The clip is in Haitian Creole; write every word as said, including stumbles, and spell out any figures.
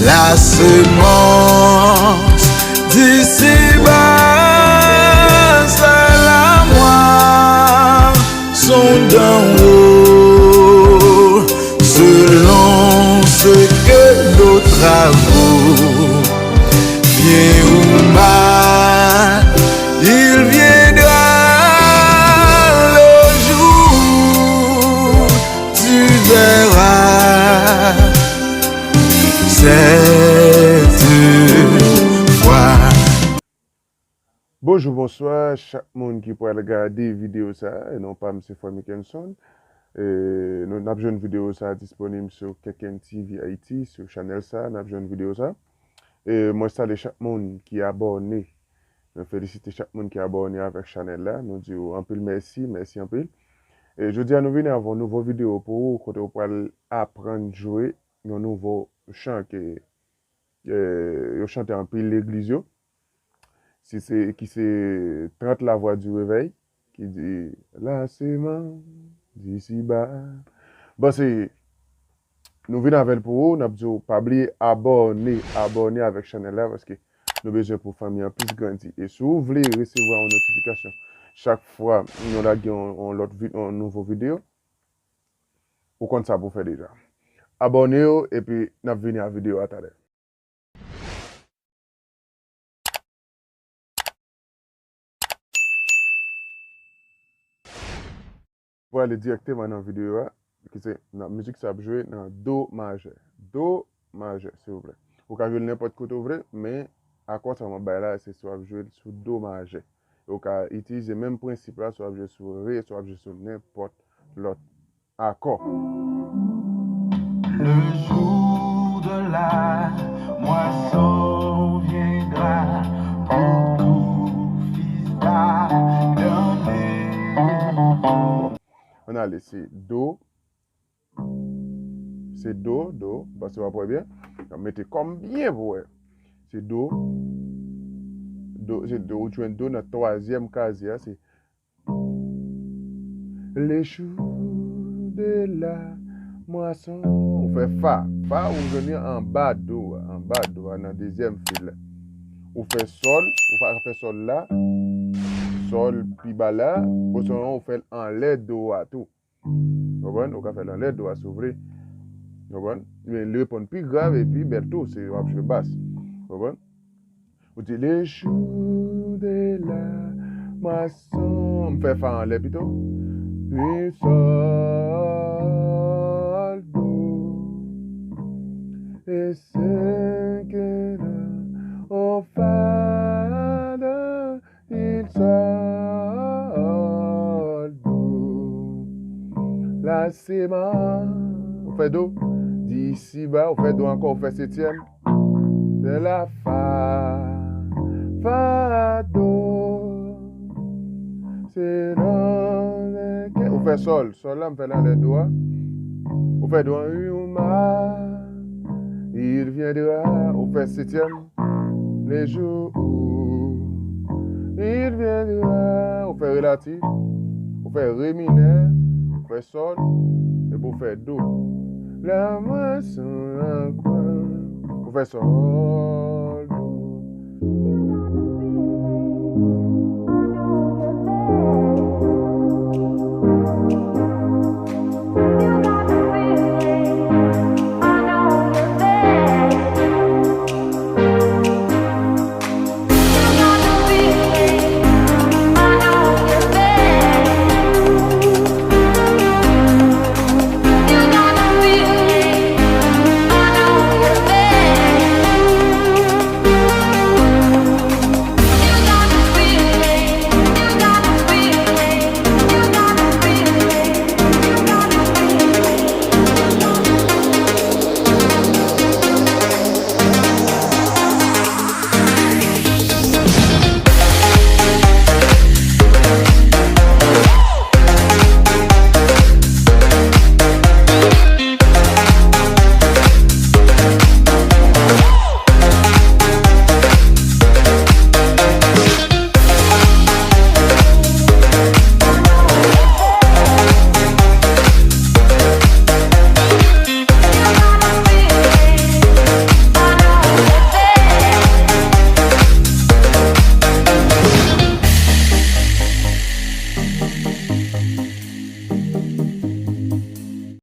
La semence d'ici-bas, c'est la moisson d'en haut, selon ce que nos travaux, bien ou mal, il viendra le jour, tu verras. Cette fois. Bonjou, bonswa, chak moun ki pral gade videyo sa a, e non pa m se Frè Mickenson. E nou, n ap jwenn videyo sa a disponib sou K K N T V Haiti, sou chanèl sa a, n ap jwenn videyo sa a. E mwen salye chak moun ki abòne. Mwen felisite chak moun ki abòne avèk chanèl la. Nou di w anpil mèsi, mèsi anpil. E jodi a nou vini avèk yon nouvo videyo pou ou, kote w pral aprann jwe yon nouvo chan ke, e, yo chante anpil legliz yo. Si se, ki se trant la voix du réveil, ki di, la semence d'ici-bas. Bon, se, nou vin avè l pou ou, n ap di w pa bliye abòne, abòne avèk chanèl la, paske nou bezwen pou fanmi an plis grandi. E si w vle resevwa yon notifikasyon chak fwa nou lage yon, yon lòt vi-, yon nouvo videyo, ou konn sa pou w fè deja. Abòne w, epi n ap vini a videyo a talè. Pou ale dirèkteman nan videyo a, ki se nan mizik sa ap jwe nan do majè. Do majè, silvouplè. Ou ka jwe l nenpòt kote w vle, men akò sa mwen bay la, se si w ap jwe l sou do majè. E w ka itilize menm prensip la, si w ap jwe sou re, si w ap jwe sou nenpòt lòt akò. Le jour de la moisson viendra pour tout fils d'Adam. Ann ale, se do, se do, do, m panse w ap wè byen. Mete kò m byen pou wè. Se do, do, se do, ou jwenn do nan twazyèm kazye a, se le jour de la moisson. Ou fè fa. Fa, ou jwenn li anba do a, anba do a, nan dezyèm fil la. Ou fè sòl, ou pa fè sòl la, sòl pi ba la, osnon ou fè l anlè do a tou. Konprann? Ou ka fè l anlè do a si w vle. Konprann? Men li reponn pi grav e pi bèl tou, se w ap jwe bas. Konprann? Ou di le jour de la moisson. M fè fa anlè pito. Mi, sòl, do. E senk la, o, fa, do, mi, sòl, do. La semence. Ou fè do. D'ici-bas. Ou fè do ankò. Ou fè setyèm. Se la fa, fa, do. Se la, ke. Ou fè sòl. Sòl la, m fè l anlè do a. Ou fè do a. Yuma, il viendra. Ou fè setyèm. Le jour où il viendra. Ou fè re la ti. Ou fè re minè. Ou fè sòl. Epi ou fè do. La moisson ankò. Ou fè sòl.